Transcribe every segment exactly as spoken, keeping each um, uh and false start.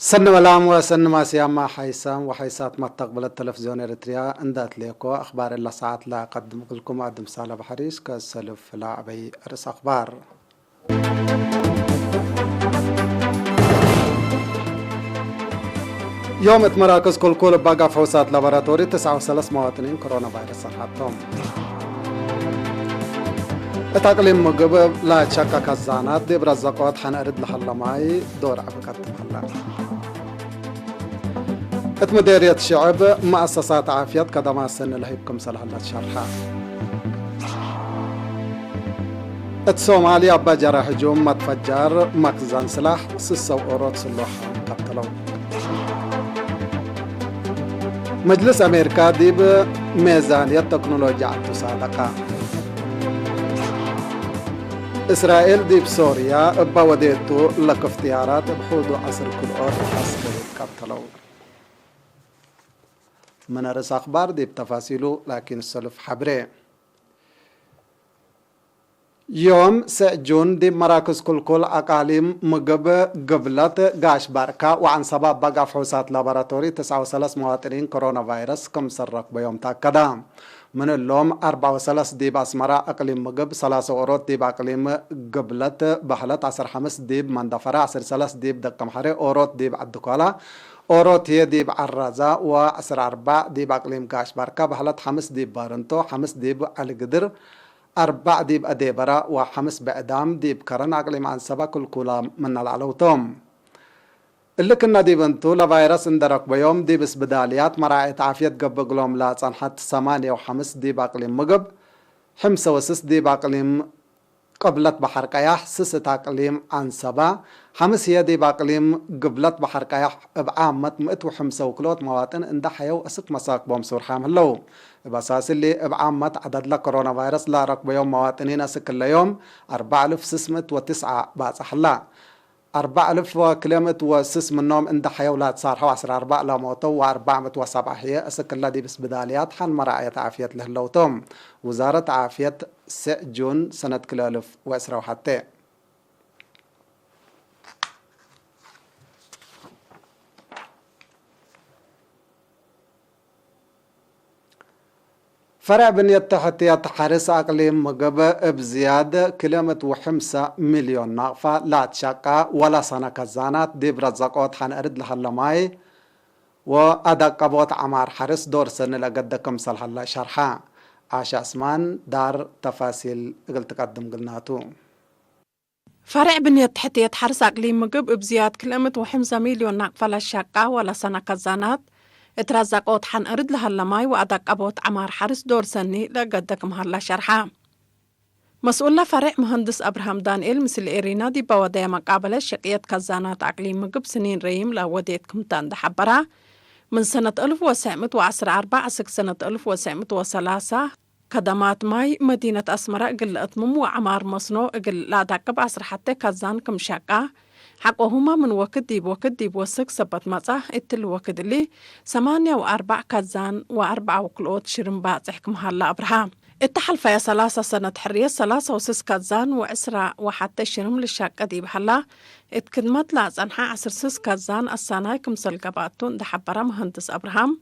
ሰኒ መላም ወሰኒ ማስያማ ሓይሳም ወሓይሳት መተቅብለት ተለፍዝዮን ኤረትርያ እንደ አትሌኮ አክባር እለ ሰዓት ለአቀድም እግልኩም አድም ሳለ በሐሪስ ከሰልፍ ለአበይ ርእስ አክባር። ዮም እት መራክዝ ኩልኩል እብ አጋፍ ፈውሳት ላቦራቶሪ ትስዓ ወሰለስ መዋጥኒን ኮሮና ቫይረስ ሰርሐቶም። እት አቅሊም ምግብ ለአትሸቀ ከዛናት ዲብ ረዘቆት ሐን እርድ ለሀለ ማይ ዶር ዐቢ ቀድም ሀለ። እት ምዴርየት ሽዕብ መአሰሳት ዓፍየት ከደማት ሰኒ ለህይብ ክምሰል ሀለ ትሸርሐ። እት ሶማልያ አባጀራ ህጁም መትፈጃር መክዘን ስላሕ ስሰው ኦሮት ስሎሕ ቀተለው። መጅልስ አሜሪካ ዲብ ሜዛንየት ተክኖሎጂ ዐዱ ሳደቀ። እስራኤል ዲብ ሶርያ እባ ወዴቱ ለክፍትያራት እብ ሑዱ ዐስር ክልኦት ዐስከሪት ቀተለው። ምን ርእስ አክባር ዲብ ተፋሲሉ ላኪን ሰልፍ ሐብሬ። ዮም ስዕ ጁን ዲብ መራክዝ ኩልኩል አቃሊም ምግብ ግብለት ጋሽ ባርካ ወዐንሰባ እብ አጋፍ ፈውሳት ላቦራቶሪ ትስዓ ወሰለስ መዋጥኒን ኮሮና ቫይረስ ክምሰል ረክበዮም ተአከደ። ምን እሎም አርበዕ ወሰለስ ዲብ አስመራ አቅሊም ምግብ፣ ሰላሰ ኦሮት ዲብ አቅሊም ግብለት በህለት፣ ዐስር ሐምስ ዲብ መንደፈረ፣ ዐስር ሰለስ ዲብ ደቀምሐሬ፣ ኦሮት ዲብ ዐዲ-ኮላ፣ ኦሮት ህዬ ዲብ ዐራዛ ወዐስር አርበዕ ዲብ አቅሊም ጋሽ ባርካ በህለት፣ ሐምስ ዲብ ባርንቶ፣ ሐምስ ዲብ ዐሊ ግድር፣ አርበዕ ዲብ አዴበረ ወሐምስ ብዕዳም ዲብ ከረን አቅሊም ዐንሰበ ክልኩላ ምነ ለዐለው ቶም። እሊ ክነ ዲብ እንቱ፣ ለቫይረስ እንደ ረክበዮም ዲብ እስብዳልያት መራዐየት ዓፍየት ገብእ እግሎም ለጸንሐት ሰማንየ ወሐምስ ዲብ አቅሊም ምግብ፣ ሕምሰ ወስስ ዲብ አቅሊም ቅብለት በሐር ቀያሕ፣ ስስ እት አቅሊም ዐንሰበ፣ ሐምስ ህዬ ዲብ አቅሊም ግብለት በሐር ቀያሕ እብ ዓመት ምእት ወሕምሰ ወክልኦት መዋጥን እንደ ሐየው እስክ መሳክቦም ሱርሓም ህለው። እብ አሳስ እሊ፣ እብ ዓመት ዐደድለ ኮሮና ቫይረስ ለረክበዮም መዋጥኒን እስክ እለ ዮም አርበዕ አልፍ ስስ ምእት ወትስዐ ባጽሕ ህላ። አርበዕ አልፍ ወክልኤ ምእት ወስስ ምኖም እንደ ሐየው ለአትሳርሐው ዐስር አርበዕ ለሞተው ወአርበዕ ምእት ወሰብዐ ህዬ እስክ እለ ዲብ እስብዳልያት ሐን መራዐየት ዓፍየት ለህለው ቶም። ውዛረት ዓፍየት ስዕ ጁን ሰነት ክልኤ አልፍ ወዕስራ ወሐቴ። ፈርዕ ብንየት ተሕትየት ሐርስ አቅሊም ምግብ እብ ዝያድ ክልኤ ምእት ወሐምሳ ሚልዮን ናቅፋ ለአትሸቀ ወለሰነ ከዛናት ዲብ ረዘቆት ሐን እርድ ለሀለ ማይ ወአደቀቦት ዐማር ሐርስ ዶር ሰኒ ለገደ ክምሰል ሀለ ሸርሐ። ዓሻ ዕስማን ዳር ተፋሲል እግል ትቀድም ግልናቱ። ፈርዕ ብንየት ተሕትየት ሐርስ አቅሊም ምግብ እብ ዝያድ ክልኤ ምእት ወሐምሳ ሚልዮን ናቅፋ ለሸቀ ወለሰነ ከዛናት፣ እት ረዘቆት ሐን እርድ ለሀለ ማይ ወአደቀቦት ዐማር ሐርስ ዶር ሰኒ ለገደ ክም ሀለ ሸርሐ። መስኡለ ፈርዕ መሀንድስ አብርሃም ዳንኤል ምስል ኤሪና ዲበ ወደየ መቃበለት ሸቅየት ከዛናት አቅሊም ምግብ ስኒን ረዪም ለወዴት ክምተ እንደ ሐበረ፣ ምን ሰነት አልፍ ወትሰዕ ምእት ወዐስራ አርበዕ አስክ ሰነት አልፍ ወትሰዕ ምእት ወሰላሳ፣ ከደማት ማይ መዲነት አስመረ እግል ለአትምም ወዐማር መስኖ እግል ለአዳቅብ ዐስር ሐቴ ከዛን ክም ሸቃ፣ ሐቆሁመ ምን ወክድ ዲብ ወክድ ዲብ ወስክ ሰበት መጽአ። እትሊ ወክድ እሊ ሰማንያ ወአርበዕ ከዛን ወአርበዕ ወክልኦት ሽርም ባጽሕ ክም ሀለ አብርሃ። እት ሐልፈየ ሰላሳ ሰነት ሕርየት ሰላሳ ወስስ ከዛን ወዕስራ ወሐቴ ሽርም ልሸቀ ዲብ ሀላ፣ እት ክድመት ለአጸንሐ ዐስር ስስ ከዛን አሳናይ ክምሰል ገብአቱ እንደ ሐበረ መሀንድስ አብርሃም፣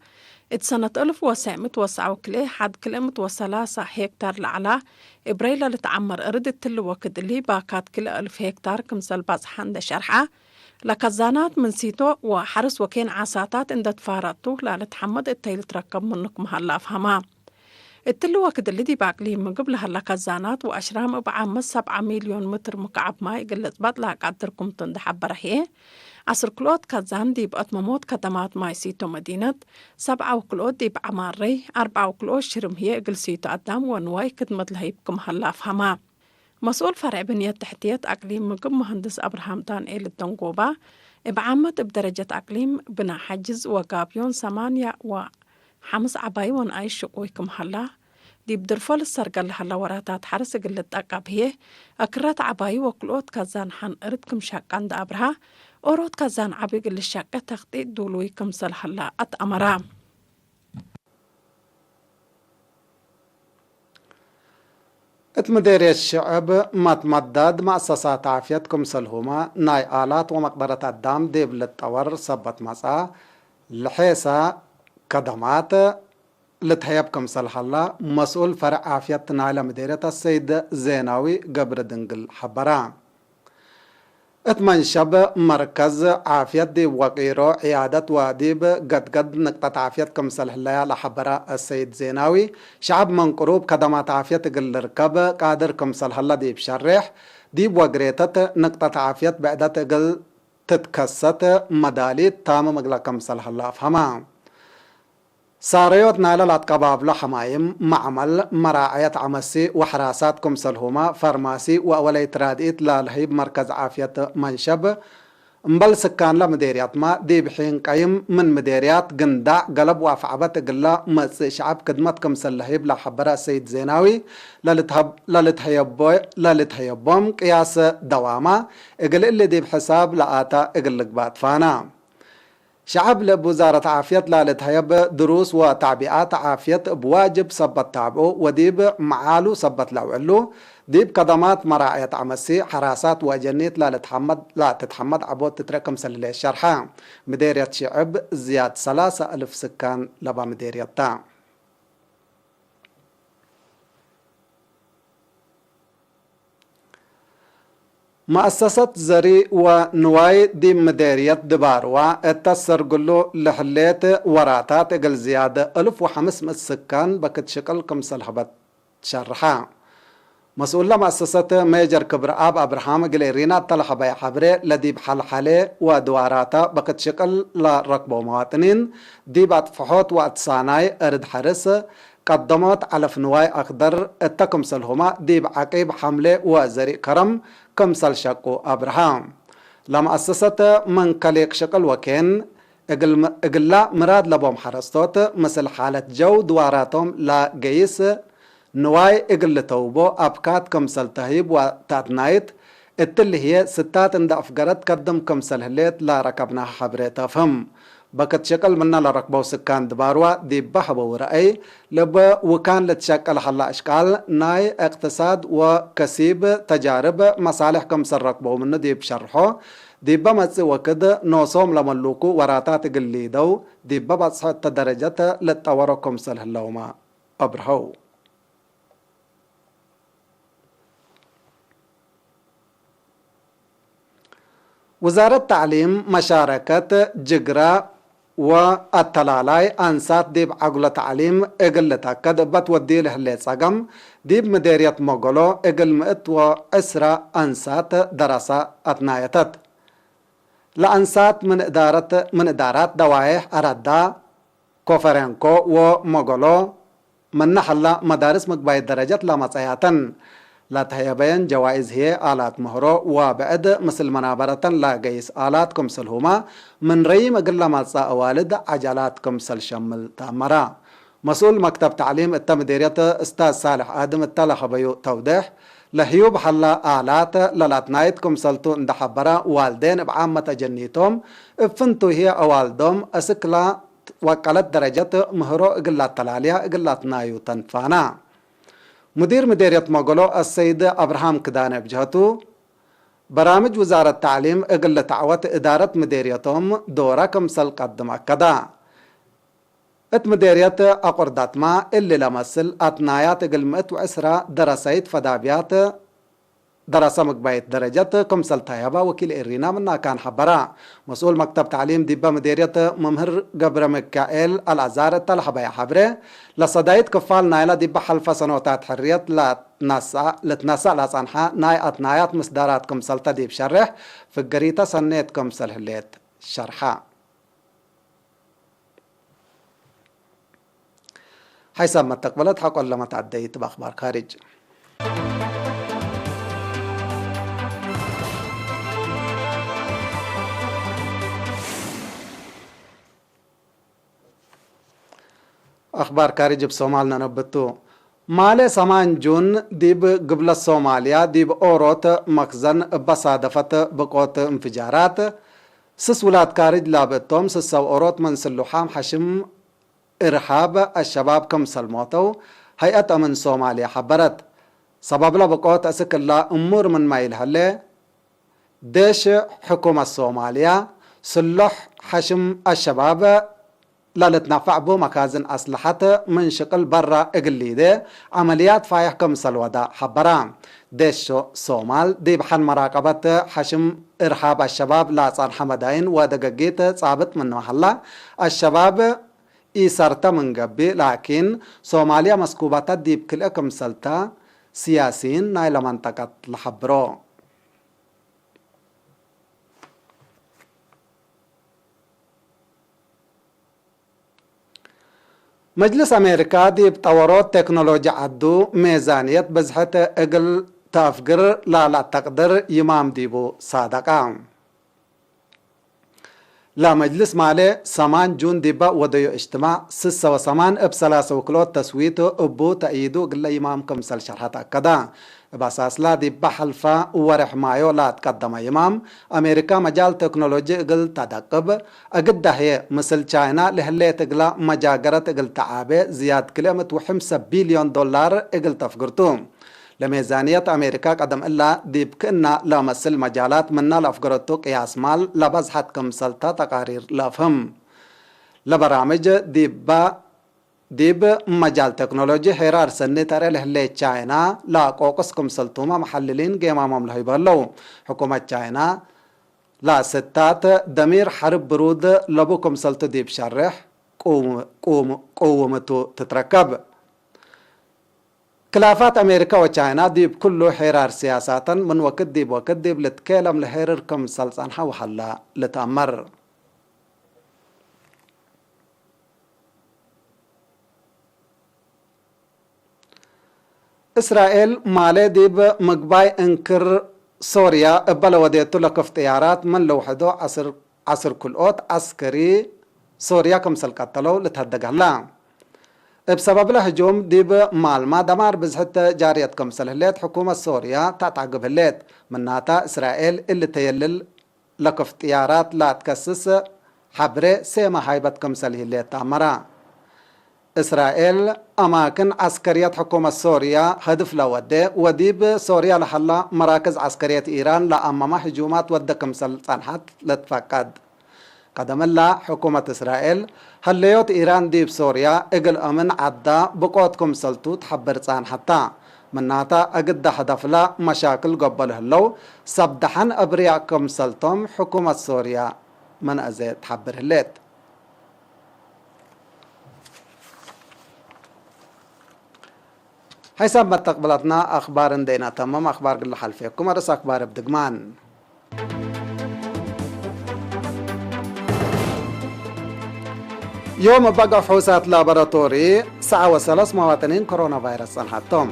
እት ሰነት አልፍ ወትሰዕ ምእት ወትስዓ ወክልኤ ሐድ ክልኤ ምእት ወሰላሳ ሄክታር ለዐላ እብረይ ለልትዐመር እርድ እትሊ ወክድ እሊ ባካት ክልኤ አልፍ ሄክታር ክምሰል ባጽሐ እንደ ሸርሐ፣ ለከዛናት ምን ሲቶ ወሐርስ ወኬን ዓሳታት እንደ ትፋረቱ ላልትሐመድ እተይ ልትረከብ ምኑ ክም ሀለ አፍሀማ። እትሊ ወክድ እሊ ዲብ አቅሊም ምግብ ለሀለ ከዛናት ወአሽራም እብ ዓመት ሰብዐ ሚልዮን ምትር ምክዓብ ማይ እግል ልጽበጥ ለአቃድር ክምቱ እንደ ሐበረ ህዬ፣ ዐስር ክልኦት ከዛን ዲብ አትመሞት ከደማት ማይ ሲቶ መዲነት፣ ሰብዐ ወክልኦት ዲብ ዐማረይ፣ አርበዕ ወክልኦት ሽርም ህዬ እግል ሲቶ አዳም ወንዋይ ክድመት ለህይብ ክም ሀለ አፍሀማ። መስኡል ፈርዕ ብንየት ተሕትየት አቅሊም ምግብ መሀንድስ አብርሃም ዳንኤል ደንጎባ፣ እብ ዓመት እብ ደረጀት አቅሊም ብና ሐጅዝ ወጋብዮን ሰማንያ ወሐምስ ዐባይ ወነኣይሽ ሽቁይ ክም ሀላ፣ ዲብ ድርፎ ልሰርገ ለሀለ ወራታት ሐርስ እግል ልጠቀብ ህዬ፣ አክረት ዐባይ ወክልኦት ከዛን ሐን እርድ ክም ሸቀ እንደ አብርሃ፣ ኦሮት ከዛን ዐቢ እግል ልሸቄ ተክጢጥ ዱሉይ ክምሰል ሀላ አትአመራ። እት ምዴርየት ሽዕብ መትመዳድ መአሰሳት ዓፍየት ክምሰልሁመ ናይ አላት ወመቅደረት አዳም ዲብ ልትጠወር ሰበት መጽአ፣ ለሔሰ ከደማት ልትሀየብ ክምሰል ሀላ፣ መስኡል ፈርዕ ዓፍየት ናይለ ምዴርየት አሰይድ ዜናዊ ገብረድንግል ሐበረ። እት መንሸብ መርከዝ ዓፍየት ዲብ ወቂሮ ዕያደት ወዲብ ገድገድ ንቅጠት ዓፍየት ክምሰል ህለያ ለሐበረ አሰይድ ዜናዊ፣ ሸዐብ ምን ቅሩብ ከደማት ዓፍየት እግል ልርከብ ቃድር ክምሰል ሀለ ዲብ ሸሬሕ፣ ዲብ ወግሬተት ንቅጠት ዓፍየት ብዕደት እግል ትትከሰት መዳሊት ታምም እግለ ክምሰል ሀለ አፍሀመ። ሳረዮት ናይለ ለአትቀባብሎ ሐማይም፣ መዕመል፣ መራዐየት ዐመሲ ወሐራሳት ክምሰልሁመ፣ ፈርማሲ ወአወለይት ራድኢት ለልሀይብ መርከዝ ዓፍየት መንሸብ፣ እምበል ስካንለ ምዴርያትመ፣ ዲብ ሒን ቀይም ምን ምዴርያት ግንዳዕ፣ ገለብ ወአፍዐበት እግለ መጽእ ሸዐብ ክድመት ክምሰል ለህይብ ለሐበረ አሰይድ ዜናዊ፣ ለልትሀብ-፣ ለልትሀየቦ-፣ ለልትሀየቦም ቅያስ ደዋመ፣ እግል እሊ ዲብ ሕሳብ ለአተ እግል ልግባእ ትፋነ። ሸዐብ ለእብ ውዛረት ዓፍየት ለልትሀየብ ድሩስ ወታዕቢኣት ዓፍየት እብ ዋጅብ ሰበት ታብዑ ወዲብ መዓሉ ሰበት ለአውዕሉ፣ ዲብ ከደማት መራዕየት ዐመሲ፣ ሐራሳት ወአጀኒት ለልትሐመድ፣ ለትትሐመድ ዐቦት ትትረ ክምሰል ህሌት ሸርሐ። ምዴርየት ሽዕብ ዝያድ ሰላሰ አልፍ ስካን ለበ ምዴርየት ተ። መአሰሰት ዘሪ ወንዋይ ዲብ ምዴርየት ድባርዋ እተ ሰርግሉ ለህሌት ወራታት እግል ዝያድ አልፍ ወሐምስ ምእት ስካን በክት ሽቅል ክምሰል ሀበት ሸርሐ። መስኡለ መአሰሰት ሜጀር ክብረአብ አብርሃም እግል ኤሪና እተ ለሀበየ ሐብሬ፣ ለዲብ ሐልሐሌ ወድዋራተ በክት ሽቅል ለረክቦ መዋጥኒን ዲብ አጥፍሖት ወአትሳናይ እርድ ሐርስ ቀደሞት ዐለፍ ንዋይ አክደር እተ ክምሰልሁመ ዲብ ዐቂብ ሐምሌ ወዘሪእ ከረም ክምሰል ሸቁ አብርሃ። ለመአሰሰት ምን ከሊቅ ሽቅል ወኬን እግል-፣ እግላ ምራድ ለቦም ሐረስቶት ምስል ሓለት ጀው ድዋራቶም ለገይስ ንዋይ እግል ልተውቦ አብካት ክምሰል ተህይብ ወተአትናይት፣ እትሊ ህዬ ስታት እንደ አፍገረት ከድም ክምሰል ህሌት ለረከብናሀ ሐብሬ ተፍህም። በክት ሽቅል ምነ ለረክበው ስካን ድባርዋ ዲበ ሀበው ረአይ፣ ለበ ውካን ልትሸቅል ሀላ እሽቃል ናይ እቅትሳድ ወከሲብ ተጃርብ መሳልሕ ክምሰል ረክበው ምኑ ዲብ ሸርሖ፣ ዲበ መጽእ ወክድ ኖሶም ለመሉኩ ወራታት እግል ሊደው፣ ዲበ በጽሖ እተ ደረጀት ልትጠወሮ ክምሰል ህለውመ አብርሀው። ውዛረት ተዕሊም መሻረከት ጅግረ ወአተላላይ አንሳት ዲብ ዐጉለ ተዕሊም እግል ልተአከድ እበ ትወድዩ ለህሌት ጸገም፣ ዲብ ምዴርየት ሞገሎ እግል ምእት ወዕስረ አንሳት ደረሰ አትናየተት። ለአንሳት ምን እዳረት፣ ምን እዳራት ደዋዬሕ አረዳ፣ ኮፈሬንኮ ወሞገሎ፣ ምነ ሐላ መዳርስ ምግባይት ደረጀት ለመጸያተን ለተህየበየን ጀዋኢዝ ህዬ፣ አላት ምህሮ ወብዕድ ምስል መናበረተን ለገይስ አላት ክምሰልሁመ፣ ምን ረዪም እግል ለመጽአ አዋልድ ዐጀላት ክምሰል ሸምል ተአመረ። መስኡል መክተብ ተዕሊም እተ ምዴርየት እስታዝ ሳልሕ አድም እተ ለሀበዩ ተውዴሕ፣ ለህዩብ ሀላ አላት ለለአትናይት ክምሰልቱ እንደ ሐበረ፣ ዋልዴን እብ ዓመት አጀኒቶም እብ ፍንቱይ ህዬ አዋልዶም አስክላ ወቀለት ደረጀት ምህሮ እግል ለአተላልያ እግል ለአትናዩ ተንፋና። ሙዲር ምዴርየት ሞገሎ አሰይድ አብርሃም ክዳነ እብ ጀህቱ፣ በራምጅ ውዛረት ተዕሊም እግል ልትዐወት እዳረት ምዴርየቶም ዶረ ክምሰል ቀድም አከዳ። እት ምዴርየት አቁርዳትመ እሊ ለመስል አትናያት እግል ምእት ወዕስረ ደረሰይት ፈዳብያት ደረሰ ምግባይት ደረጀት ክምሰል ተህየበ ወኪል ኤሪና ምናካን ሐበረ። መስኡል መክተብ ተዕሊም ዲበ ምዴርየት መምህር ገብረሚካኤል አልአዛር እተ ለሀበየ ሐብሬ፣ ለሰዳይት ክፋል ናይለ ዲበ ሐልፈ ሰኖታት ሕርየት ለትነሰእ፣ ልትነሰእ ለጸንሐ ናይ አትናያት ምስዳራት ክምሰልተ ዲብ ሸሬሕ፣ ፍገሪተ ሰኔት ክምሰል ህሌት ሸርሐ። ሐይሳብ መተቅበለት ሐቆ ለመትዐደይት በአክባር ካርጅ። አክባር ካርጅ እብ ሶማል ነነብቱ። ማሌ ሰማን ጁን ዲብ ግብለት ሶማልያ ዲብ ኦሮት መክዘን እበ ሳደፈት ብቆት እንፍጃራት፣ ስስ ውላድ ካርጅ ላብእቶም ስሰው ኦሮት ምን ስሉሓም ሐሽም እርሃብ አሸባብ ክምሰል ሞተው ሀይአት አምን ሶማልያ ሐበረት። ሰበብ ለብቆት እስክ እላ እሙር ምንመ ኢልሀሌ፣ ዴሽ ሕኩመት ሶማልያ፣ ስሎሕ ሐሽም አሸባብ ለልትነፈዕ ቡ መካዝን አስለሐት ምን ሽቅል በረ እግል ሊዴ ዐመልያት ፋይሕ ክምሰል ወደ ሐበረ። ዴሽ ሶማል ዲብ ሐን መራቀበት ሐሽም እርሃብ አሸባብ ለጸንሐ መዳይን ወደገጊት ጻብጥ ምንመ ሀላ፣ አሸባብ ኢሰርተ ምን ገብእ፣ ላኪን፣ ሶማልያ መስኩበተ ዲብ ክልኤ ክምሰልተ፣ ስያሲይን ናይለ መንጠቀት ለሐብሮ። መጅልስ አሜሪካ ዲብ ጠወሮት ቴክኖሎጂ ዐዱ ሜዛንየት ብዝሕት እግል ተአፍግር ላለአተቅድር ይማም ዲቡ ሳደቀ። ለመጅልስ ማሌ ሰማን ጁን ዲበ ወደዮ እጅትማዕ፣ ስሰ ወሰማን እብ ሰላሰ ውክሎት ተስዊት እቡ ተእይዱ እግለ ይማም ክምሰል ሸርሐ ተአከደ። እብ አሳስላ ዲበ ሐልፈ ወሬሕ ማዮ ለአትቀደመ ይማም፣ አሜሪካ መጃል ቴክኖሎጂ እግል ተደቅብ፣ እግዳ ህዬ ምስል ቻይና ለህሌት እግላ መጃገረት እግል ተዓቤ ዝያድ ክልኤ ምእት ወሐምሰ ቢልዮን ዶላር እግል ተፍግርቱ። ለሜዛንየት አሜሪካ ቀደም እላ ዲብ ክእና ለመስል መጃላት ምና ለአፍገረቱ ቅያስ ማል ለበዝሐት ክምሰልተ ተቃሪር ለአፍህም። ለበራምጅ ዲበ ዲብ መጃል ቴክኖሎጂ ሄራር ሰኒ ተርኤ ለህሌት ቻይና ለአቆቅስ ክምሰልቱመ መሐልሊን ጌማሞም ለህይቡ ህለው። ሕኩመት ቻይና ለስታት ደሚር ሐርብ ብሩድ ለቡ ክምሰልቱ ዲብ ሸሬሕ ቅውም-፣ ቅውም-፣ ቅውምቱ ትትረከብ። ክላፋት አሜሪካ ወቻይና ዲብ ኩሉ ሄራር ስያሳተን ምን ወክድ ዲብ ወክድ ዲብ ልትኬለም ለሄርር ክምሰል ጸንሐ ወሀላ ልትአመር። እስራኤል ማሌ ዲብ ምግባይ እንክር ሶርያ እበ ለወዴቱ ለክፍ ጥያራት ምን ለውሕዶ ዐስር፣ ዐስር ክልኦት ዐስከሪ ሶርያ ክምሰል ቀተለው ልትሀደግ ሀላ። እብ ሰበብለ ህጁም ዲብ ማልማ ደማር ብዝሕት ጃርየት ክምሰል ህሌት ሕኩመት ሶርያ ተአትዐግብ ህሌት። ምናተ እስራኤል እሊ ተየልል ለክፍ ጥያራት ለአትከስስ ሐብሬ ሴመ ሃይበት ክምሰል ህሌት ተአመረ። እስራኤል አማክን ዐስከርየት ሕኩመት ሶርያ ሀድፍ ለወዴ ወዲብ ሶርያ ለሀላ መራክዝ ዐስከርየት ኢራን ለአመመ ህጁማት ወደ ክምሰል ጸንሐት ልትፈቀድ። ቀደም እላ ሕኩመት እስራኤል፣ ሀለዮት ኢራን ዲብ ሶርያ እግል አምን ዐዳ ብቆት ክምሰልቱ ተሐብር ጻንሐታ። ምናተ፣ እግደ ሀደፍለ መሻክል ገበሉ ህለው፣ ሰብ ደሐን አብርያእ ክምሰልቶም ሕኩመት ሶርያ ምን አዜ ተሐብር ህሌት። ሐይሳብ መተቅብለትና አክባር እንዴ ኢነተምም፣ አክባር እግል ሐልፌኩም፣ አርእስ አክባር እብ ድግማን። ዮም እበ ገፍሑሳት ላቦራቶሪ ሰዓ ወሰለስ መዋጥኒን ኮሮና ቫይረስ ጸንሐቶም።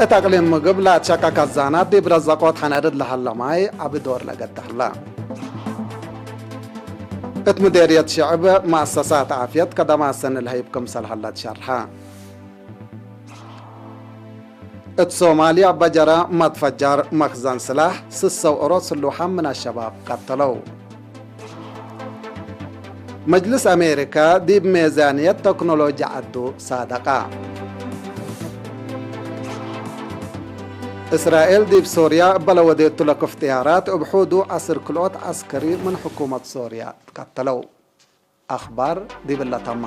እት አቅሊም ምግብ ለአትሸቀ ከዛናት ዲብ ረዘቆት ሐነድድ ለሀለ ማይ ዐቢ ዶር ለገደ ሀለ። እት ምዴርየት ሽዕብ መአሰሳት ዓፍየት ከደማት ሰኒ ለሀይብ ክምሰል ሀለ ትሸርሐ። እት ሶማልያ እበ ጀረ መትፈጃር መክዘን ስላሕ ስሰው ኦሮት ስሉሓም ምን አሸባብ ቀተለው። መጅልስ አሜሪካ ዲብ ሜዛንየት ተክኖሎጂ ዐዱ ሳደቀ። እስራኤል ዲብ ሶርያ እበ ለወዴቱ ለክፍ ጥያራት እብ ሑዱ ዐስር ክልኦት ዐስከሪ ምን ሕኩመት ሶርያ ትቀተለው። አክባር ዲብለ ተማ።